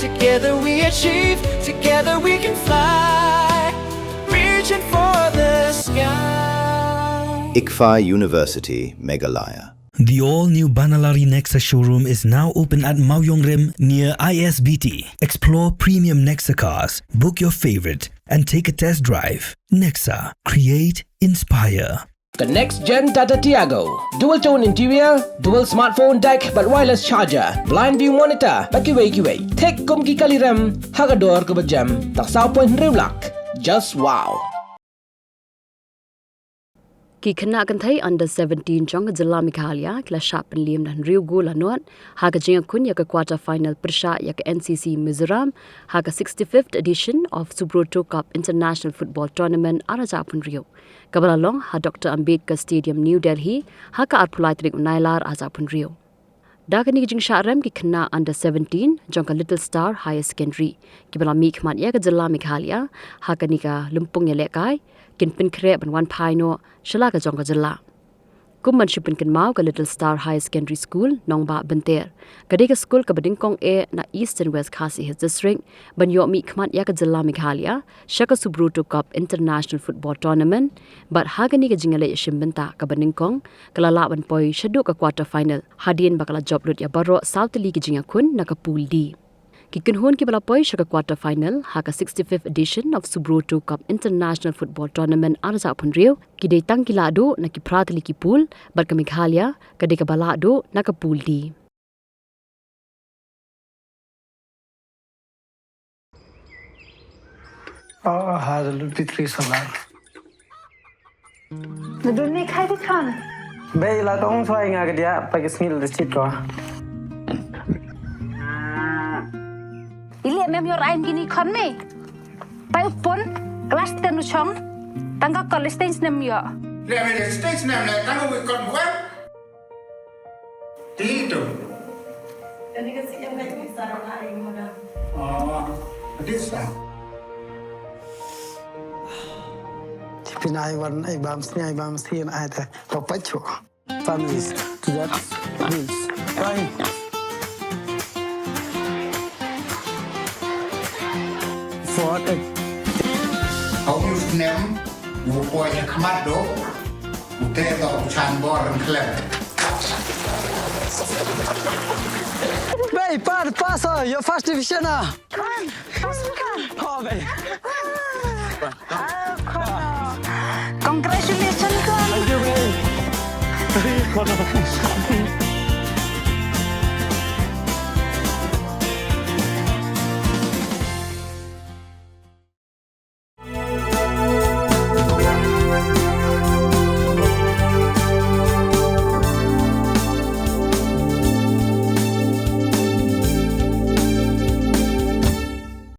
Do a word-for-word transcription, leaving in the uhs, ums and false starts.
Together we achieve, together we can fly. Reaching for the sky. ICFAI University, Meghalaya. The all-new Banalari Nexa showroom is now open at Mawiyngrim near I S B T. Explore premium Nexa cars, book your favorite, and take a test drive. Nexa, create, inspire. The next gen Tata Tiago. Dual tone interior, dual smartphone deck, bad wireless charger, blind view monitor, bad kiwei kiwei. Thik kum ki kali rem, ha ka dor kaba jem, tang saw point hynriew lak. Just wow. Ki khynnah kynthei under seventeen jong ka jylla Meghalaya ki la shah pynliem da hynriew gol la nod ha ka jingïakhun ïa ka quarter final pyrshah ïa ka N C C Mizoram ha ka sixty-fifth edition of Subroto Cup International Football Tournament ar hajar arphew hynriew, kaba la long ha Doctor Ambedkar Stadium, New Delhi, ha ka arphew lai tarik u Nailar ar hajar arphew hynriew. Da kane ka jingshah rem ki khynnah under seventeen jong ka Little Star Higher Secondary, kiba la mihkhmat ïa ka jylla Meghalaya ha kane ka lympung ïalehkai, kin pynkhreh ban wan phai noh sha la ka jong ka jylla. Kum ban shu pynkynmaw, ka Little Star Higher Secondary School, Nongbah Bynter, ka dei ka skul kaba nyngkong eh na Eastern West Khasi Hills District ban ïoh mihkhmat ïa ka jylla Meghalaya sha ka Subroto Cup International Football Tournament, bad ha kane ka jingïaleh ïashim bynta kaba nyngkong, ka la lah ban poi shaduh ka quarter final hadien ba ka la jop lut ïa baroh saw tylli ki jingïakhun na ka Pool D. Ki kynhun kiba la poi sha ka quarter final ha ka sixty-fifth edition of Subroto Cup International Football Tournament ar hajar arphew hynriew ki dei tang ki lahduh na ki phra tylli ki pool, bad ka Meghalaya ka dei kaba lahduh na ka Pool D. Oh, ha, the Lutfi three solar. Nadun ne khai di khan. Bei la tong soi nga kedia pa ke snil de sit ko. Ili mem yor ain gini khan me. Pai upon class ten u chong. Tangga college stage nem yo. Le me stage nem le tangga we kon bukan. Ti tu. Kani ka si yang kai ni sarang ai mo da. Oh, this one. Pin ai wan ai bam sni ai bam sni ai ta. Papacho. Families to that bills. Fine. For the How you name? U poi ïa khmat do, u te do u chan bor rang khlem. Bei, pat, pass, uh, your first division, ah. Come on, pass, come on. Oh, bei. Oh, come on. Congratulations, come on. Thank you, bei. Thank you, come on.